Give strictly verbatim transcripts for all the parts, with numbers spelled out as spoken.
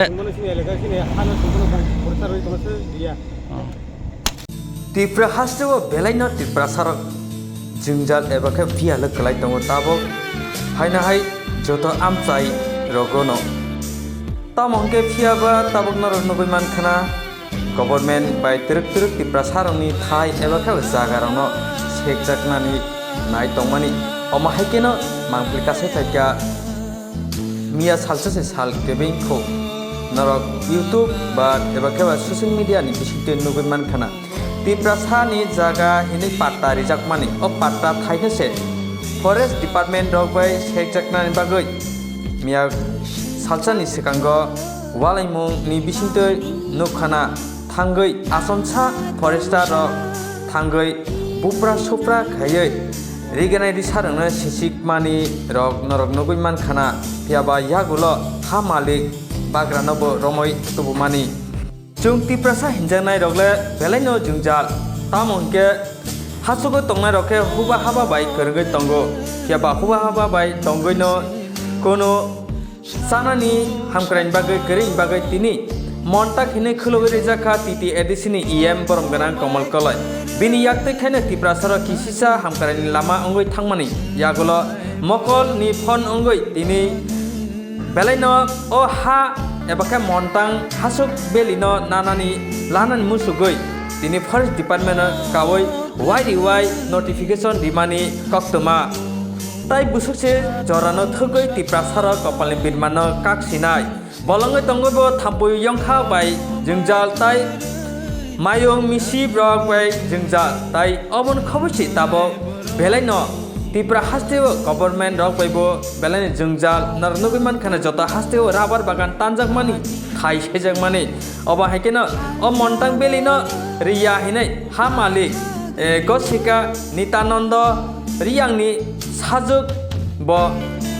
Singbono sini elaka sini hano singbono bang foresta roi tongma se diya. Oh. Tripura hasteo belaino Tiprasarok jwngjal eba khe biyalo kwlai tongo tabuk. Haino hai joto amchai rogono. Tamo hwnkhe phiyaba tabuk norok nugui mankhana. Government bai twrwk twrwk Tiprasarokni thai eba khe jagarokno sekjaknani nai tongmani. Omo hai kheno mangpili kasai phaikha miya salsa se sal kebeng kho. Norok YouTube ba eba khe ba social media ni bisingtwi nugui mankhana. Tiprasani jaga hinwi patta rijakmani. O patta thaino se Forest Department rok bai sekjaknani bagwi miya salsani swkango walaimungni bisingtwi nukkhana. Thangwi achomsa forester rok thangwi bupra supra khaiwi riganai risarokno sisikmani rok norok nugui mankhana, phiyaba yagulo ha malik bagrano bo romwi tubumani. Chwng Tiprasa hinjaknai rok le belaino jwngjal, tamo hwnkhe hachugwi tongnai rok khe huba haba bai kwrwngwi tongo, phiyaba huba haba bai tongwino kono chanani hamkraini bagwi kwrwini bagwi tini montak hinwi khulugwi rijak kha T T A D C ni E M borom gwnang Komol Koloi. Bini yaktwi khaino Tiprasarok kisisa hamkraini lama wngwi thangmani yagulo mokolni phone wngwi tini belaino o ha eba khe montang hasuk belino nanani lanani musugwi tini Forest Department o kawi wai riwai notification rimani koktwma. Tai bwswk se jorano thwgwi Tiprasarok kopalni birmano kak sinai. Bolongwi tongwi bo thampui yongkha bai jwngjal tai mayung misip rok bai jwngjal tai oboni khoboi se tabok belaino Tripura hasteo government rok bai bo belaino jwngjal norok nugui mankhana joto hasteo rubber bagan tanjakmani khai saijakmani. Obo hai kheno o Montang Valley no Riya hinwi ha malik, eh, Gosika Nityananda Riyangni sajwk bo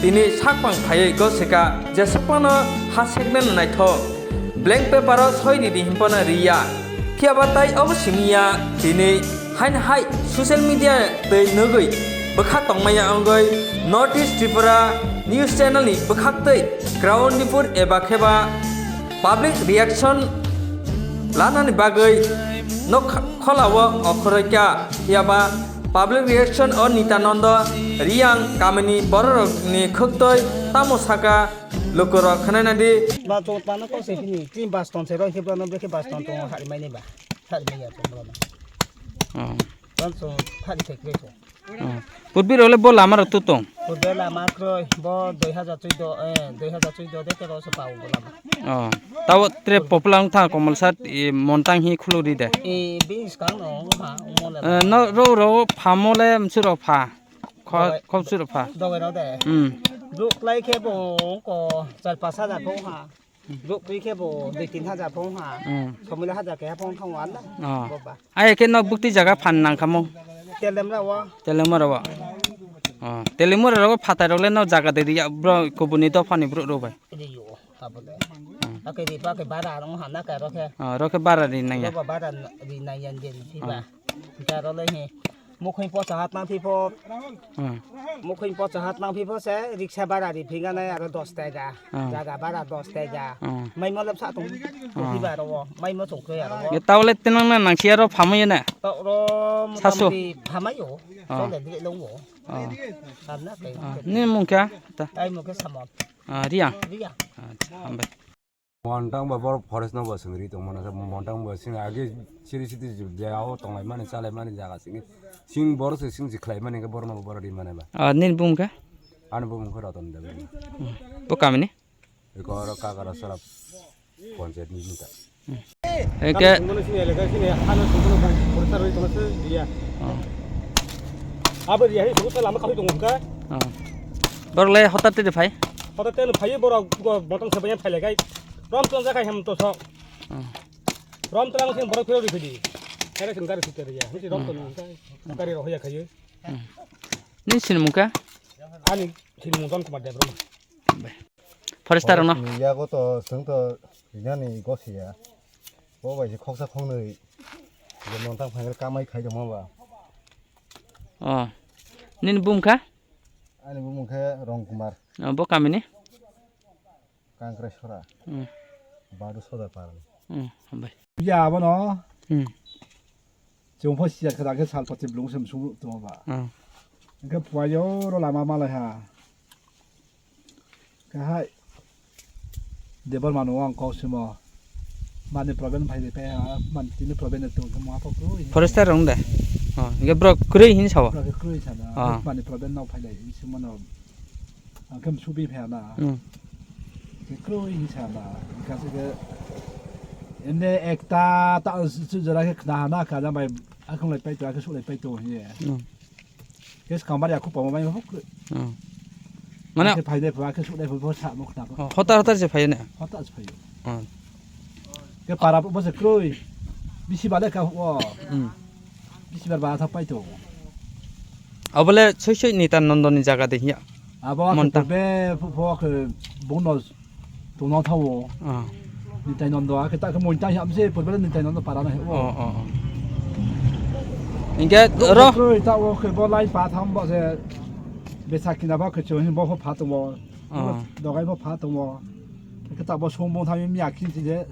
tini sakpang phaiwi Gosika jesakmano ha seknani naithok blank paper o soi ridi hinphano Riya. Phiyaba tai obo simi ya tini haino hai social media twi nugwi bwkha tongmaya wngwi North East Tripura News Channel ni bwkhaktwi ground report eba kheba public reaction lanani bagwi nok kholao okhoroi kha. Phiyaba public reaction o Nityananda Riyang kamini bororokni khwktwi tamo saka lukurok khwnai nadi. Ba chot pano kok se phini tin bas ton se roi khe bono brekhe bas ton tongo hari mai ni ba. Hari mai ya tongo bono. Oh. Tan so hari se kre so. Oh. Purbi role bo lama ro tu tong. Purbi lama kroi bo dui hajar chuddo, eh, dui hajar chuddo de tero so pao bo lama. Oh. Tao tre popular wng tha Komolsat, i, Montang hi khuluri de. E, bis kang no ha, mo le. Eh, no, ro, ro, pha mo le, msu ro pha. Kho, dogai, khop suro pha. Dogai rok de. Hmm. Bruk lai khe bo ko char pas hajar phong ha. Bruk twi khe bo dui tin hajar phong ha. Hmm. Somila hajar khe phong thang wan da. Oh. Bo ba. Ai khe no bukti jaga phan nang khamo. Telemra wa. Telemra wa. Oh. Telemra ro phatai rok le no jaga de ya bro kubuni dophani bro ro bai. Ri yo. Abo de. Hmm. Ake ri pa ke bara rong ha na ka ro khe. Oh, ro khe bara ri nang ya. Ro ba bara ri nang yan de ri ba. Hmm. Jaro le he. Mukhung pocha hat nang phi pho. Hmm. Mukhung pocha hat nang phi pho se riksa bara ri phinga nai aro dos taka. Hmm. Jaga bara dos taka. Hmm. Mai mo lep sa tong. Hmm. Phi ba ro wo. Mai mo tong khe aro wo. Ye tawle tenang na nang sia ro phamai na. Tawro saso. Motamoti phamai yo. Hmm. Tole dile long wo. Hmm. Kam na ke. Hmm. Ni mung kya? Ta. Ai mung khe samon. Ah, Riang. Riang. Acha, hambai. Montang ba borok forest no bo swngri tong mano, montang bo sing age siri siti jaya o tonglai mani chalai mani jaga sing sing borok se sing si khlai mani ke borok no borok ri mani ba. Ah, nini bumung khe? Ani bumung khe Ratan Debbarma. Hmm. Bo kamini? Eko oro Kakara Sara panchayat ni mita. Eke. Singbono sini elaka sini hano singbono bang foresta roi tongma se diya. Oh. Abo riya hi singbo lama kahui tong ka. Oh. Borok le hotat te phai? Hotat te phai borok go botong se banya phai legai. Rom tong jakai hem to sok. Oh. Rom tong sing borok phiro ri phidi. Kare sing gari sute riya. Ni rom tong ka. Gari rohoya khayo. Hmm. Ni sini mungka? Ani sini mungka Kumar Debbarma. Forester no. Ni yago to swng to rinani gosiya. Bo bai se khoksa khongnwi. Je montang phanger kamai khai tongma ba. Oh. Nini bumung kha? Ani bumung khe Rong Kumar. Oh, bo kamini? Kangkrai Sora. Hmm. Badu soda par. Hmm, bai. Ya, abono. Hmm. Chwng pho siya khada khe sal pati blung sem sung tong ba. Hmm. Hingke puayo ro lama malai ha. Kahai. Debor manu ang kau simo. Mani problem phai de pe ha, man tini problem de tong mo apo ko. Forester rong de. Oh, hingke bro kroi hin sawa. Bro kroi sana. Ah. Mani problem no phai de simo no. Ang khe msu bi phaya na. Hmm. Khe kroi hinsa na. Hingkha se khe ende ekta ta su jora khe khna hana kha jang bai akhung lai paito, akhe su lai paito hiye. Hmm. Khe skang bari akhu pamo bai hok. Hmm. Mane khe phai de pha, khe su lai pha, sa mo khna. Oh, hotar hotar se phai ne. Hotar se phai. Hmm. Khe para bo se kroi. Bisi bale ka ho. Hmm. Bisi bar ba tha paito. Abole soi soi Nitanandoni jaga de hiya. Abo Monta. Be phu phu khe bono tungno thawo. Ah. Nitanando akhe ta khe Monta hiya amse purbe Nitanando para na he. Oh, oh, oh. Hingke ro. Ro ta o khe bo lai pa tham bo se. Besa kina ba khe chon bo pha tongbo. Ah. Dogai bo pha tongbo. Khe ta bo song bo thami mi akhin ti je.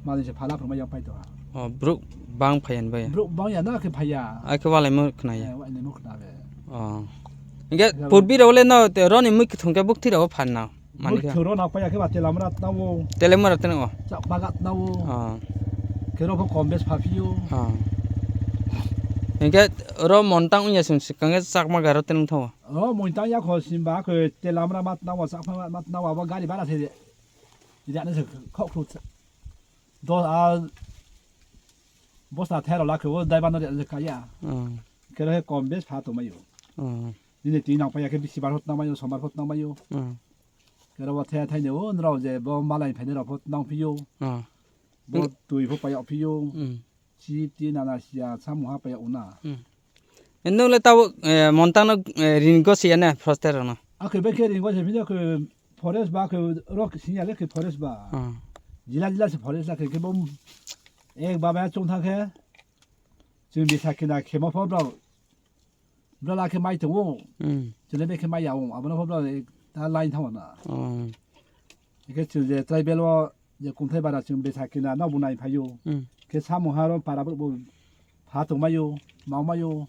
Mani se phala phama yang paito. Oh, bro bang phayan bai. Bro bang ya na khe phaya. Akhe walai mo khna ya. Eh, walai mo khna be. Oh. Hingke purbi role no te roni mui kithung ke bukti ro phan na. Mani khe. Bukti ro na paya khe ba telamra tnawo. Telamra tnawo. Chak bagat tnawo. Ah. Khe ro pho kom bes pha phiyo. Ah. Hingke ro Montang unya sung sikang ke chakma garo tenung thawo. Ro Montang ya kho simba khe telamra mat tnawo chakma mat tnawo abo gari bara se. Ida ne se khok khok. Do a bosta thero lakhe o dai bano de kaya. Hmm. Kero he kom bes pha to mayo. Hmm. Nini ti nang paya khe bisi bar hot nang mayo, somar hot nang mayo. Hmm. Kero bo the thai ne o nrao je bo malai phai ne rao hot nang phiyo. Hmm. Bo tui pho paya phiyo. Hmm. Chi ti nana sia samu ha paya una. Hmm. Nung le tabo, eh, Montang no, eh, rin go siya ne forester no. Akhe be khe rin go se phiyo khe forest ba khe rok sinya le khe forest ba. Hmm. Jila jila se forest la khe khe bom ek baba chung thang khe. Chwng bisa khina khemo pho bro. Bro la khe mai tongo. Hmm. Chwle be khe mai ya o. Abono pho bro ek ta line thango na. Hmm. Khe chwng je tribal o je kungthai bara chwng besa kina no bo nai phaio. Hmm. Khe samung haro para bo pha tong maio, mau maio.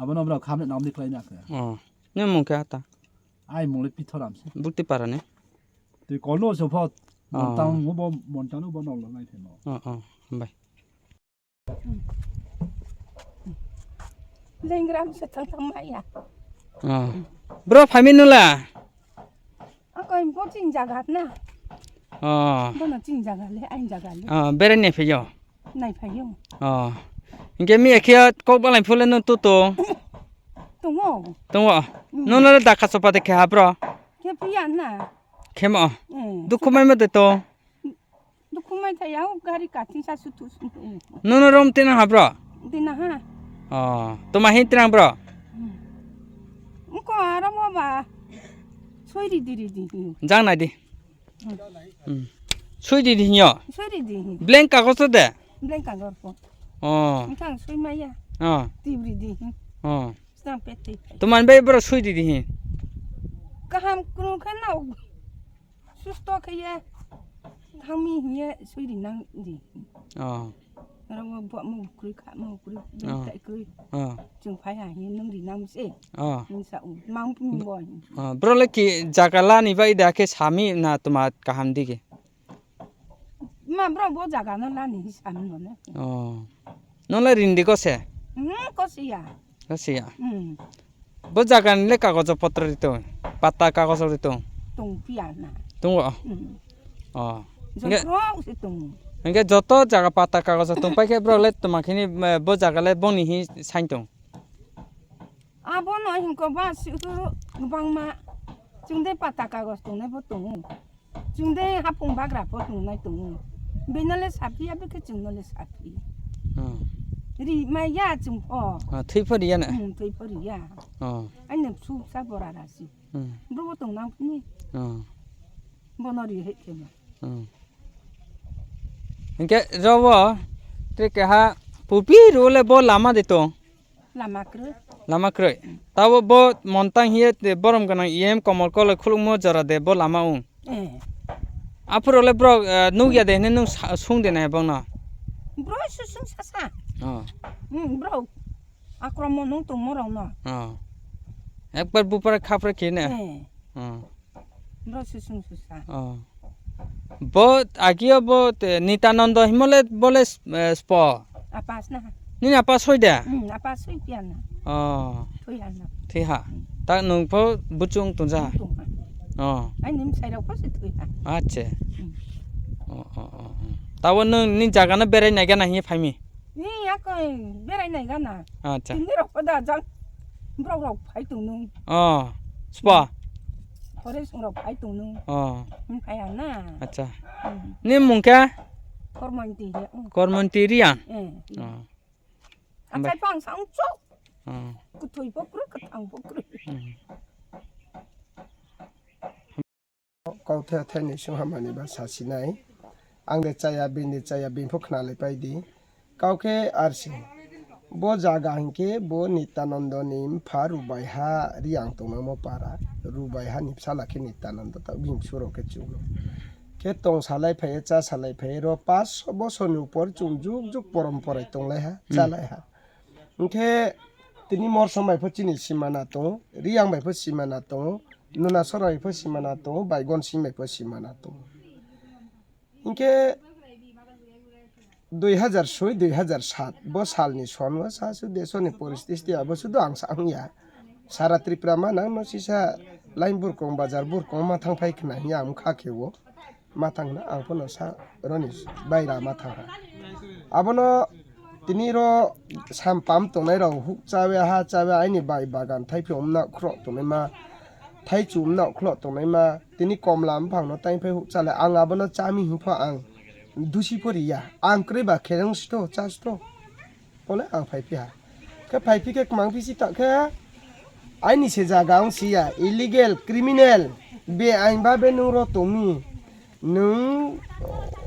Abono bro khamne namni klai na khe. Oh. Ne mung khe ata? Ai mung le Pithoram se. Bukti para ne? Twi kolno se pho. Oh. Montang bo, Montang bo no lo nai pheno. Oh, oh. Bai. Lengram se thang thang maya. Ah. Bro, phaimani nula? Ako impo ching jagat na. Ah. Bono ching jagat le, ain jagat le. Ah, bere ne phayo? Nai phayo. Ah. Inke mi ekhe kok balai phule no to to. Tungo. Tungo. Mm. No no da khaso pate khe ha bro. Khe phiya na. Khemo. Eh. Dukhu mai mate to. Dukhu mai thaya o gari kathi sa su tu su. Nono rom tena ha bro? Dina ha. Oh, toma hin tenang bro? Ko aro mo ba. Soi ri di ri di. Jang nai di. Hmm. Hmm. Soi di di hinyo. Soi ri di. Blank kagos de? Blank kagos ko. Oh. Engkang soi maya. Oh. Ti ri di. Oh. Stamp pe ti. Tuman be bro soi di di hin. Kaham kunu khan na. Susto khe ye thangmi hiye sui ri nang di. Oh. Oro bo bo mo bukri kha mo bukri. Oh. Tai kri. Oh. Chwng phai ha hi nung ri nang se. Oh. Nung sa u mang pung bo. Oh. Bro le ki jaga lani bai da khe sami na tuma kaham dige. Ma bro bo jaga no lani hi sami no ne. Oh. Nole rindi kose? Hmm, kosiya. Kosiya. Hmm. Bo jaga ni le kagojo potro rito. Pata kagojo rito. Tong piya na. Tungo. Hmm. Oh. Hingke, joto se tong. Hingke joto jaga pata kagojo tong pai khe bro le toma khini, eh, bo jaga le boni hi sain tong. Abono hingko ba sihu bangma chwngde pata kagos tongnai bo tongo. Chwngde hapung bagra pho tongnai tongo. Bino le saphiya bikhe chwngno le saphiya. Hmm. Ri maya chwng pho. Ah, thwi pho riya na? Hmm, thwi pho riya. Oh. Aini bsu bsa bora rasi. Hmm. Bro bo tong nang phini. Hmm. Bono ri he khe ma. Hmm. Hingke robo te keha pupi ro le bo lama de tong. Lama kwrwi. Lama kwrwi. Tabo bo montang hiye te borom gwnang E M Komol Koloi khulukmo jora de bo lama ung. Eh. Aphuru le bro, eh, nukya de hwnwi nwng sa-, sung de nai bongno. Bro susung sasa. Oh. Hmm, bro. Akromon nung tongmo rokno. Oh. Ekbar bupar khapre khe ne. Eh. Oh. Bro susung susa. Oh. Bo agio bo te Nitanando himole bole s-, eh, spo. Apas na. Nini apa soi de? Hmm, apa soi pian na. Oh. Thui han na. Thui ha. Hmm. Ta nung pho buchung tungja. Tungha. Oh. Ai nim sai rok pho se thui ha. Ache. Hmm. Oh, oh, oh, oh. Tawo nung ni jaga no berai nai gana hi phaimi? Ni ya koi berai nai gana. Acha. Tini rok pho da jang. Borok rok phai tong nung. Oh. Spo. Forest rok phai tong nung. Oh. Hmm, phai ang na. Acha. Hmm. Ni mung khe? Kormonti ya. Hmm. Kormonti Riang. Eh. Oh. Achai pang sang chok. Oh. Kuthoi pokro, kathang pokro. Hmm. Kok the the ni sung hamani ba sasinai. Ang de chaya, bini chaya, bini pho khna le pai di. Kok khe arsi. Bo jaga hinkhe bo Nitanando ni mpha Rubai ha Riang tongma mo para. Rubai ha ni bsala khe Nitanando ta bini suro khe chulo. Khe tong salai phai, cha salai phai, ro pas bosor ni upor chung juk juk poromporai tong lai ha, hmm, cha lai ha. Hinkhe tini Morsom bai pho chini simana tongo, Riang bai pho simana tongo, Nunasora bai pho simana tongo, Baigon Sing bai pho simana tongo. Hinkhe dui hazar soi, dui hazar sat bo salni songo sa su desoni poristiti abo sudu ang sa wngya. Sara Tripura ma nang no sisa line burkong bazar burkong ma thang phai khna hiya ang kha khe o. Ma thang na ang phano sa roni baira ma thang ha. Abono tini ro sam pam tongnai rok huk chawi ha chawi aini bai bagan thaiphung umna khro tongnai ma thaichu umna khlo tongnai ma tini komla buphang no tai phai huk chalai ang abono chami hing pho ang dusi pho riya ang kwrwi ba khereng sito cha sito. Pole ang phai phiha. Khe phai phi khe kwmang phi si ta khe aini se jaga wng si ya, illegal, criminal, be ain ba be nung ro tongmi, nung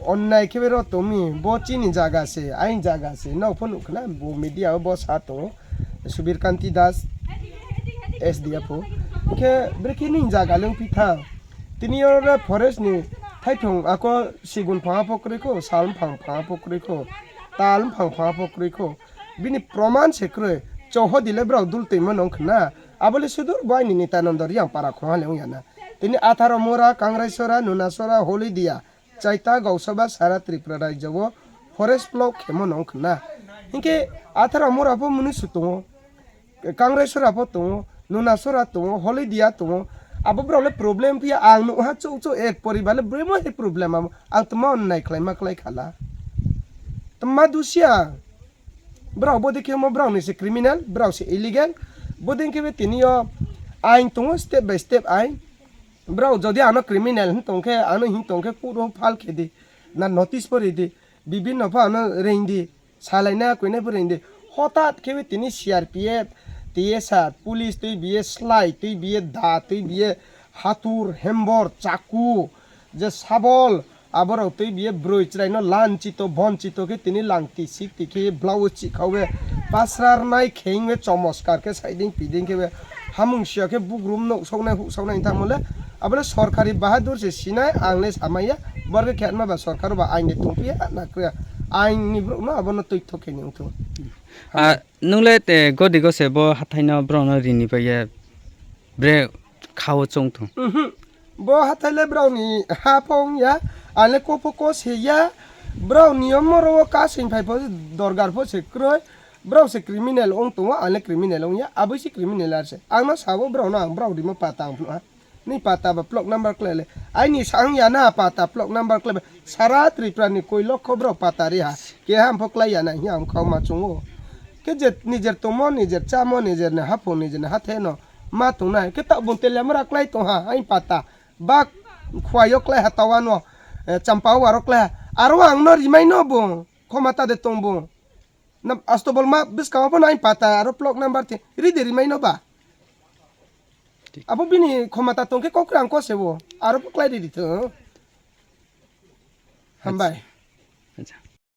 onnai khe be ro tongmi, bo chini jaga se, ain jaga se, no pho nuk khna, bo media o bo sa tongo, Subir Kanti Das, S D F o. Khe brekhe nini jaga le wng phi thang. Tini oro forest ni thaithong ako sigun phang apho kwrwi kho, sal phang phang apho kwrwi kho, tal phang phang apho kwrwi kho. Bini proman se kwrwi, choho dile brao dul twima nong khna. Abole sudur bo aini Nitanando Riang para khongha le wng ya na. Tini Atharo Mura, Kangraisora, Nunasora, Holidia, Chaita, Gausaba, Sara Tripura rajyo o forest block khemo nong khna. Hinkhe Atharo Mura pho mwnwi su tongo. Kangraisora pho tongo, Nunasora tongo, Holidia tongo. Abo brao le problem phiya ang nuha chuk chuk ek poribar le bremo hai problem amo. Ang tma onnai khlaima klai khala. Tma dusia. Brao bodi khe mo brao ni se criminal, brao se illegal. Bodi khe be tini yo ain tongo step by step ain. Brao jodi ano criminal hin tong khe, ano hin tong khe court o file khe di. Na notice pori di. Bibinno pho ano reing di. Salaina koinai pho reing di. Hotat khe be tini C R P F, T S R, police twi biye slai, twi biye da, twi biye hatur, hembor, chaku, je sabol, aborok twi biye brwi chwraino lanchito, bonchito khe tini langti sikti khe blouse chikhawi pasrarnai khengwi chomoskar khe saiding piding khe hamung siya khe bugrum nok soknai huk soknai tamo le abole sorkari bahadur se sinai ang le samaya borok khe khetma ba sorkar ba ain de tongphiya na kya ain ni borok no abono twi thok khe ni wngthung. Ah, nung le te godi go se bo hathai no borok no rini bai ya bre kha o chong thung. Mhm. Bo hathai le brao ni ha pho wng ya, ang le ko pho ko se ya, brao ni omo ro o kasing phai pho dorgar pho se kroi, brao se criminal wng tongo, ang le criminal wng ya, aboi se criminal ar se. Ang no sabo brao no ang brao rimo pata ang phano ha. Ni pata ba plok number klai le. Aini sang ya na pata plok number klai ba. Sara Tripura ni koi lokho brao pata ri ha. Keha ang pho klai ya na hiya ang khao ma chungo. Khe je nijer tongmo, nijer chamo, nijer ni haphung, nijer ni hathai no ma tongnai. Khe ta bung tele mora klai tong ha, aini pata. Bak khwai o klai ha tawa no, eh, champa o aro klai ha. Aro ang no rimai no bung, khoma ta de tong bung. Na astobol ma bwskang o pho nai pata aro plok number te ri de rimai no ba. Thik. Abo bini khoma ta tong khe kok rang ko se bo. Aro pho klai ri di thung. Hambai.